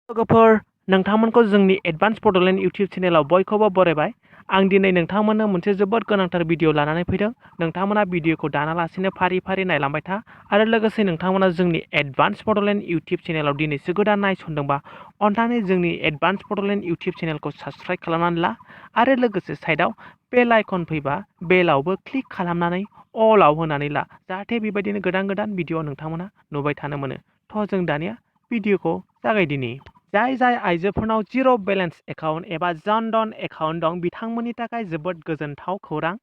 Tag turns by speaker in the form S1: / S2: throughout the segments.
S1: लोगोफोर नोंथांमोनखौ जोंनि advance Bodoland YouTube चेनेलाव बयखौबो बरायबाय। आं दिनै नोंथांमोननो मोनसे जोबोद गोनांथार भिडिअ लानानै फैदों। नोंथांमोना भिडिअखौ दानालासिनो फारि फारि नायलांबाय था आरो लोगोसे नोंथांमोना जोंनि एडभान्स बड'लेण्ड इउटिउब चेनेलाव दिनैसो गोदान नायसनदोंबा अन्नानै जोंनि एडभान्स बड'लेण्ड इउटिउब चेनेलखौ साबस्क्राइब खालामनानै ला आरो लोगोसे साइडआव बेल आइकन फैबा बेलावबो क्लिक खालामनानै अलाव होनानै ला, जाहाथे बेबायदिनो गोदान गोदान भिडिअ नोंथांमोना नुबाय थानो मोनो। थ' जों दानिया भिडिअखौ जागायदिनि। जाय आइजोफोरनाव जिर' बेलेन्स एकाउन्ट एबा जनधन एकाउन्ट दं बिथांमोननि थाखाय जोबोद गोजोनथाव खौरां।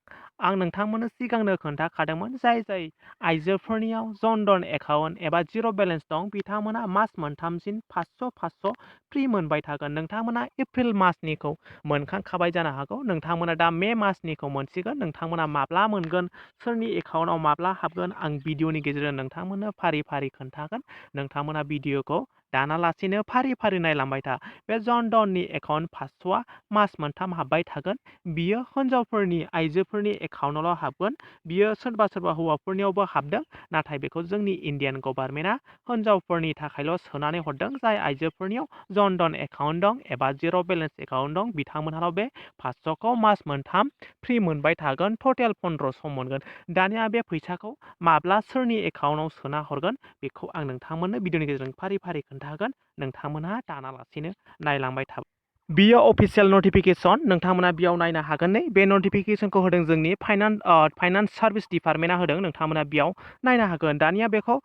S1: आं नोंथांमोननो सिगांनो खोन्थाखादोंमोन जाय आइजोफोरनियाव जनधन एकाउन्ट एबा जिर' बेलेन्स दं बिथांमोना मास मोनथामसिम 500 फ्रि मोनबाय थागोन। नोंथांमोना एप्रिल मासनिखौ मोनखांखाबाय जानो हागौ, नोंथांमोना दा मे मासनिखौ मोनसिगोन। नोंथांमोना माब्ला मोनगोन, सोरनि एकाउन्टआव माब्ला हाबगोन, आं भिडिअनि गेजेरजों नोंथांमोननो फारि फारि खोन्थागोन। नोंथांमोना भिडिअखौ दानालासिनो फारि फारि नायलांबाय था। बे जनधननि एकाउन्ट 500आ मास मोनथाम हाबबाय थागोन। बियो हिनजावफोरनि आइजोफोरनि एकाउन्टआवल' हाबगोन। बियो सोरबा हौवाफोरनियावबो हाबदों, नाथाय बेखौ जोंनि इण्डियान गभर्नमेन्टआ हिनजावफोरनि थाखायल' सोनानै हरदों। जाय आइजोफोरनियाव जनधन एकाउन्ट दं एबा जिर' बेलेन्स एकाउन्ट दं बिथांमोनहाल' बे 500खौ मास मोनथाम फ्रि मोनबाय थागोन। टटेल 1500 मोनगोन। दानिया बे फैसाखौ माब्ला सोरनि एकाउन्टआव सोना हरगोन बेखौ आं नोंथांमोननो भिडिअनि गेजेरजों फारि फारि खोन्थागोन। नोंथांमोनहा दानालासिनो नायलांबाय था। बियो अफिसियेल नटिफिकेसन, नोंथांमोना बेयाव नायनो हागोन। नै बे नटिफिकेसनखौ होदों जोंनि फाइनान्स सार्भिस डिपार्टमेन्टआ होदों। नोंथांमोना बेयाव नायनो हागोन। दानिया बेखौ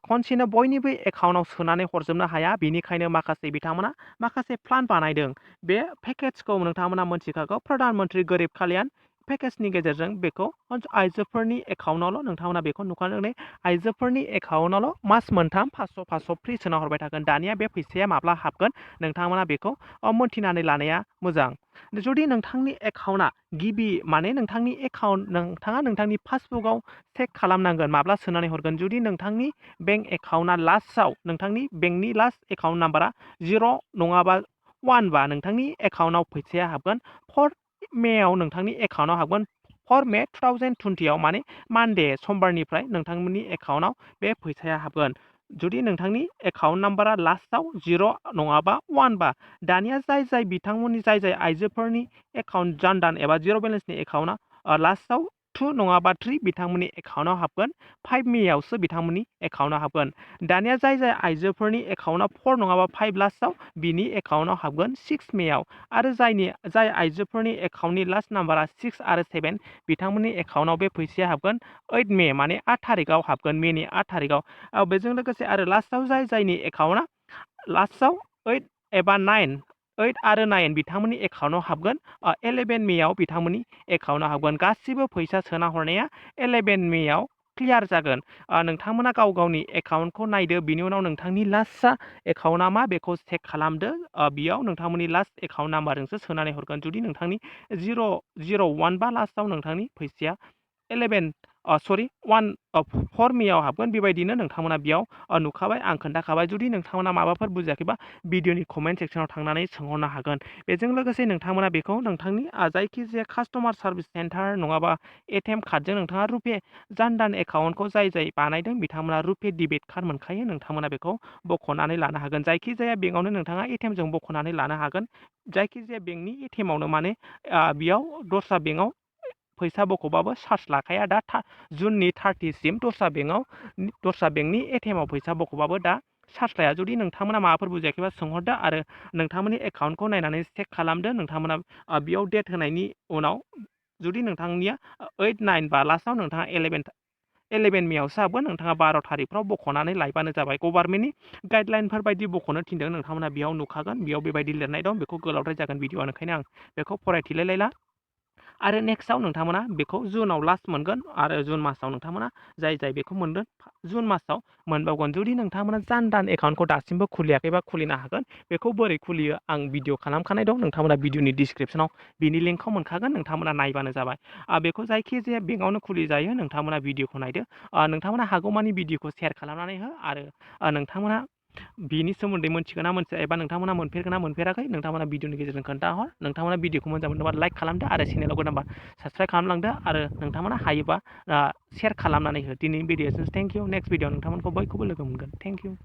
S1: खनसेनो बयनिबो एकाउन्टआव सोनानै हरजोबनो हाया, बेनिखायनो माखासे बिथांमोना माखासे प्लान बानायदों। बे पेकेजखौ नोंथांमोना मोनथिखागौ, प्रधान मन्त्रि गरिब कल्याण पेकेजनि गेजेरजों बेखौ आइजोफोरनि एकाउन्टआवल' नोंथांमोना बेखौ नुखादों। आइजोफोरनि एकाउन्टआवल' मास मोनथाम 500 फ्रि सोना हरबाय थागोन। दानिया बे फैसाया माब्ला हाबगोन नोंथांमोना बेखौ मोनथिनानै लानाया मोजां। जुदि नोंथांनि एकाउन्टआ नोंथाङा नोंथांनि पासबुकआव चेक खालामनांगोन माब्ला सोनानै हरगोन। जुदि नोंथांनि बेंक एकाउन्टआ नोंथांनि बेंकनि लास्ट एकाउन्ट नाम्बारा 0 नङाबा 1 बा नोंथांनि एकाउन्टआव फैसाया हाबगोन 4 मेआव नोंथांनि एकाउन्टआव हाबगोन। 4 मे 2020 माने मानडे समबारनिफ्राय नोंथांमोननि एकाउन्टआव बे फैसाया हाबगोन। जुदि नोंथांनि एकाउन्ट नाम्बारा लास्टआव 0 नङाबा 1 बा दानिया जाय आइजोफोरनि एकाउन्ट जनधन एबा जिर' बेलेन्सनि एकाउन्टआ लास्टआव 2 नङाबा 3 बिथांमोननि एकाउन्टआव हाबगोन। 5 मेआवसो बिथांमोननि एकाउन्टआव हाबगोन। दानिया जाय आइजोफोरनि एकाउन्टआ 4 नङाबा 5 लास्टआव बिनि एकाउन्टआव हाबगोन 6 मेआव। आरो जाय आइजोफोरनि एकाउन्टनि लास्ट नाम्बारा 6 आरो 7 बिथांमोननि एकाउन्टआव बे फैसाया हाबगोन 8 मे माने 8 थारिखआव हाबगोन, मेनि 8 थारिखआव। बेजों लोगोसे आरो लास्टआव जायनि एकाउन्टआ लास्टआव 8 एबा 9 8 आरो 9 बिथांमोननि एकाउन्टआव हाबगोन 11 मेआव बिथांमोननि एकाउन्टआव हाबगोन। गासिबो फैसा सोना हरनाया 11 मेआव क्लियार जागोन। नोंथांमोना गाव गावनि एकाउन्टखौ नायदो, बिनि उनाव नोंथांनि लास्ट एकाउन्टआ मा बेखौ चेक खालामदो। बेयाव नोंथांमोननि लास्ट एकाउन्ट नाम्बारजोंसो सोनानै हरगोन। जुदि नोंथांनि 001 बा लास्टआव नोंथांनि फैसाया 4 मेआव हाबगोन। बेबायदिनो नोंथांमोना बेयाव नुखाबाय, आं खोन्थाखाबाय। जुदि नोंथांमोना माबाफोर बुजियाखैबा भिडिअनि कमेन्ट सेक्सनाव थांनानै सोंहरनो हागोन। बेजों लोगोसे नोंथांमोना बेखौ नोंथांनि जायखिजाया कास्टमार सार्भिस सेन्टार नङाबा एटिएम कार्डजों नोंथाङा रुपे जनधन एकाउन्टखौ जाय बानायदों बिथांमोना रुपे डेबिट कार्ड मोनखायो, नोंथांमोना बेखौ बख'नानै लानो हागोन। जायखिजाया बेंकआवनो नोंथाङा एटिएमजों बख'नानै लानो हागोन। जायखिजाया बेंकनि एटिएमावनो माने बेयाव दस्रा बेंकआव फैसा बख'बाबो चार्ज लाखाया। दा जुननि 30सिम दस्रा बेंकनि एटिएमाव फैसा बख'बाबो दा चार्ज लाया। जुदि नोंथांमोना माबाफोर बुजियाखैबा सोंहरदो आरो नोंथांमोननि एकाउन्टखौ नायनानै चेक खालामदो। नोंथांमोना बेयाव डेट होनायनि उनाव जुदि नोंथांनिया 8 9 बा लास्टआव नोंथाङा 11 मेआवसो हाबगोन, नोंथाङा 12 थारिखफ्राव बख'नानै लायबानो जाबाय। गभर्नमेन्टनि गाइडलाइनफोर बायदि बख'नो थिनदों, नोंथांमोना बेयाव नुखागोन। बेयाव बेबायदि लिरनाय दं, बेखौ गोलावद्राय जागोन भिडिअआ, ओंखायनो आं बेखौ फरायथिलायला। आरो नेक्स्टआव नोंथांमोना बेखौ जुनाव लास्ट मोनगोन आरो जुन मासाव नोंथांमोना जाय बेखौ मोनगोन जुन मासाव मोनबावगोन। जुदि नोंथांमोना जनधन एकाउन्टखौ दासिमबो खुलियाखैबा खुलिनो हागोन। बेखौ बोरै खुलियो आं भिडिअ खालामखानाय दं, नोंथांमोना भिडिअनि डिसक्रिपसनाव बिनि लिंकखौ मोनखागोन। नोंथांमोना नायबानो जाबाय। बेखौ जायखिजाया बेंकआवनो खुलिजायो। नोंथांमोना भिडिअखौ नायदो। नोंथांमोना हागौमानि भिडिअखौ शेयार खालामनानै हो आरो नोंथांमोना बिनि सोमोन्दै मोनथिगोन ना मोनथिया एबा नोंथांमोना मोनफेरगोन ना मोनफेराखै नोंथांमोना भिडिअनि गेजेरजों खोन्थाहर। नोंथांमोना भिडिअखौ मोजां मोनदोंबा लाइक खालामदो आरो चेनेलाव गोदानबा साबस्क्राइब खालामलांदो आरो नोंथांमोना हायोबा शेयार खालामनानै हो। दिनैनि भिडिअसिम थेंक इउ। नेक्स्ट भिडिअ नोंथांमोनखौ बयखौबो लोगो मोनगोन। Thank you.